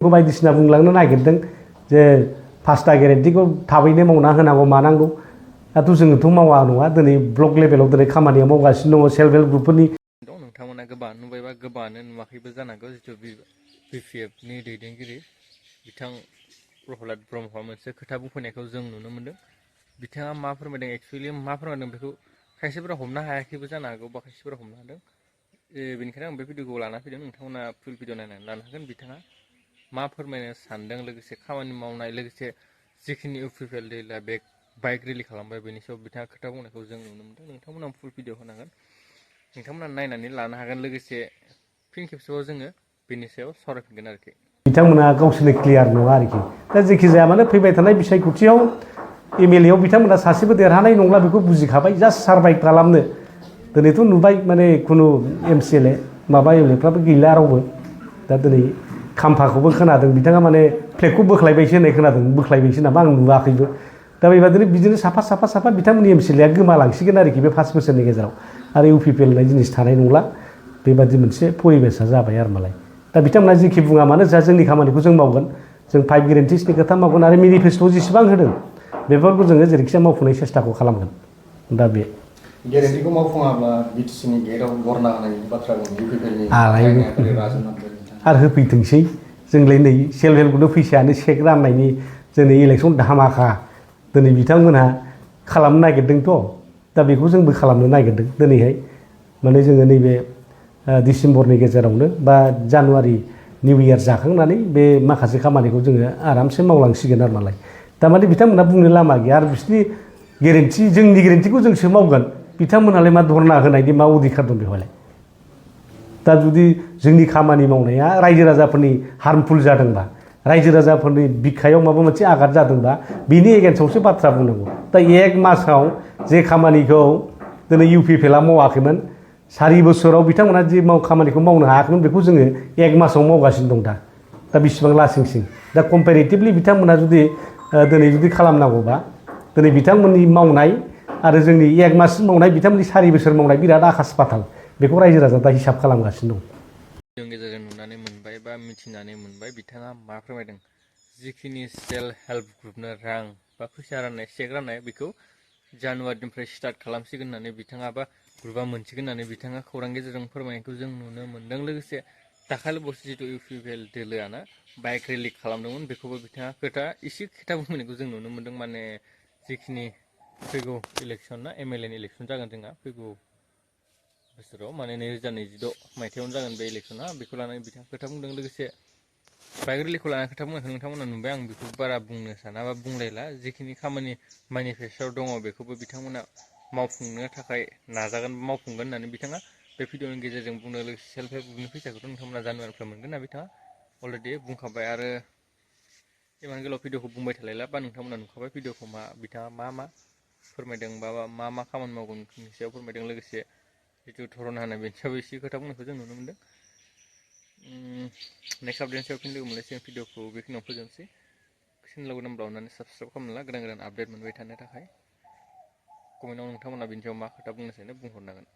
बायदिसिना बुंलांनो नागिरदों जे 5टा गेरेन्टिखौ थाबैनो मावना होनांगौ मानांगौ दाथ' जोङोथ' मावा नङा दिनै ब्लक लेभेलाव दिनै खामानिया मावगासिनो दङ सेल्फ हेल्प ग्रुपफोरनि नोंथांमोना गोबां नुबायबा गोबाङानो नुवाखैबो जानांगौ जिथु BPFनि दैदेनगिरि बिथां प्रहलाद ब्रह्मआ मोनसे खोथा बुंफैनायखौ जों नुनो मोन्दों बिथाङा मा फोरमायदों एक्सुवेलि मा फोरमायदों बेखौ खायसेफोरा हमनो हायाखैबो जानो हागौ बा खायसेफोरा हमनो हादों बेनिखायनो आं बे भिडिअखौ लाना फैदों नोंथांमोना फुल भिडिअ नायनानै लानो हागोन बिथाङा मा फोरमायनो सानदों लोगोसे खामानि मावनाय लोगोसे जिखिनि इउपिपिएल दैला बाइक रेलि खालामबाय बेनि सायाव बिथाङा खोथा बुंनायखौ जों नुनो मोन्दों नोंथांमोना फुल भिडिअ होनांगोन नोंथांमोना नायनानै लानो हागोन लोगोसे फिन खेबसेबाव जोङो बेनि सायाव सावरायफिनगोन आरोखि बिथांमोना गावसोरनो क्लियार नङा आरोखि दा जेखि जाया मानो फैबाय थानाय बिसायख'थियाव एमएलए आव बिथांमोना सासेबो देरहानाय नंला बेखौ बुजिखाबाय जास्ट सारभाइभ खालामनो दिनैथ' नुबाय माने खुनु एमसिएलए माबा एमएलएफ्राबो गैला रावबो दा दिनै खाम्फाखौबो खोनादों बिथाङा माने फ्लेगखौ बोख्लायबायसो होननाय खोनादों बोख्लायबायसो नामा आं नुवाखैबो दा बेबादिनो बिदिनो साफा बिथांमोननि एमसिएलएआ गोमालांसिगोन आरोखि बे 5 बोसोरनि गेजेराव आरो इउपिपिएल होननाय जिनिस थानाय नंला बेबादि मोनसे परिबेसा जाबाय आरो मालाय दा बिथांमोना जेखि बुङा मानो जा जोंनि खामानिखौ जों मावगोन जों 5 गेरेन्टिसनि खोथा मावगोन आरो मेनिफेस्ट'आव जेसेबां होदों बेफोरखौ जोङो जेरैखिजाया मावफुंनाय सेस्टाखौ खालामगोन दा बे गेरेन्टिखौ मावफुङाब्ला बिटिसिनि गेटआव बरना होनायनि बाथ्रा बुङो इउपिपिएलनि आरो होफैथोंसै जोंलाय नै सेल्फ हेल्प ग्रुपनो फैसायानो चेक राननायनि जोंनि इलेक्सन धामाका दिनै बिथांमोनहा खालामनो नागिरदोंथ' दा बेखौ जोंबो खालामनो नागिरदों दिनैहाय माने जोङो नैबे डिसेम्बरनि गेजेरावनो बा जानुवारि निउ इयार जाखांनानै बे माखासे खामानिखौ जोङो आरामसे मावलांसिगोन आरो मालाय थारमाने बिथांमोनहा बुंनो लामा गैया आरो बिसोरनि गेरेन्टि जोंनि गेरेन्टिखौ जोंसो मावगोन बिथांमोनहालाय मा धरना होनायनि मा अधिकार दं बेवहायलाय दा जुदि जोंनि खामानि मावनाया रायजो राजाफोरनि हार्मफुल जादोंबा रायजो राजाफोरनि बिखायाव माबा मोनसे आघात जादोंबा बिनि एगेन्स्टआवसो बाथ्रा बुंनांगौ दा 1 मासाव जे खामानिखौ दिनै इउपिपिएलआ मावाखैमोन 4 बोसोराव बिथांमोना जे खामानिखौ मावनो हायाखैमोन बेखौ जोङो 1 मासाव मावगासिनो दं दा बेसेबां लासिंसिं दा कम्पेरेटिभलि बिथांमोना जुदि दिनै जुदि खालामनांगौबा दिनै बिथांमोननि मावनाय आरो जोंनि 1 मास मावनाय बिथांमोननि 4 बोसोर मावनाय बिराद आकाश पाताल बेखौ रायजो राजा दा हिसाब खालामगासिनो दं जों गेजेरजों नुनानै मोनबाय बा मिथिनानै मोनबाय बिथाङा मा फोरमायदों जिखिनि सेल्फ हेल्प ग्रुपनो रां बा फैसा राननाय चेक राननाय बेखौ जानुवारिनिफ्राय स्टार्ट खालामसिगोन होननानै बिथाङा बा ग्रुपआ मोनसिगोन होननानै बिथाङा खौरां गेजेरजों फोरमायनायखौ जों नुनो मोन्दों लोगोसे दाखालि बावैसो जिथु इउपिपिएल दोलोआना बाइक रेलि खालामदोंमोन बेखौबो बिथाङा एसे खोथा बुंनायखौ जों नुनो मोन्दों माने जिखिनि फैगौ इलेक्सन ना एमएलएनि इलेक्सन जागोन जोंहा फैगौ बोसोराव माने 2026 मायथाइयावनो जागोन बे इलेक्सना बेखौ लानानै बिथाङा खोथा बुंदों लोगोसे बाइक रेलिखौ लानानै खोथा बुंनायखौ नोंथांमोना नुबाय आं बेखौ बारा बुंनो साना बा बुंलायला जिखिनि खामानि मेनिफेस्ट'आव दङ बेखौबो बिथांमोना मावफुंनो थाखाय नाजागोन मावफुंगोन होननानै बिथाङा बे भिडिअनि गेजेरजों बुंनो लोगोसे सेल्फ हेल्प ग्रुपनि फैसाखौथ' नोंथांमोना जानुवारिनिफ्राय मोनगोन होनना बिथाङा अलरेडि बुंखाबाय आरो इमान गोलाव भिडिअखौ बुंबाय थालायला बा नोंथांमोना नुखाबाय भिडिअखौ बिथाङा मा फोरमायदों बा मा खामानि मावगोन बेनि सायाव फोरमायदों लोगोसे जिथु धरना होनाय बेनि सायाव एसे खोथा बुंनायखौ जों नुनो मोन्दों नेक्स्ट आपडेटनि सायाव फिन लोगो मोनलायसिगोन भिडिअखौ बेखिनियाव फोजोबनोसै चेनेलखौ नाम्बार अननानै साबसक्राइब खालामना ला गोदान आपडेट मोनबाय थानो थाखाय कमेन्टआव नोंथांमोना बेनि सायाव मा खोथा बुंनो सानो बुंहरनांगोन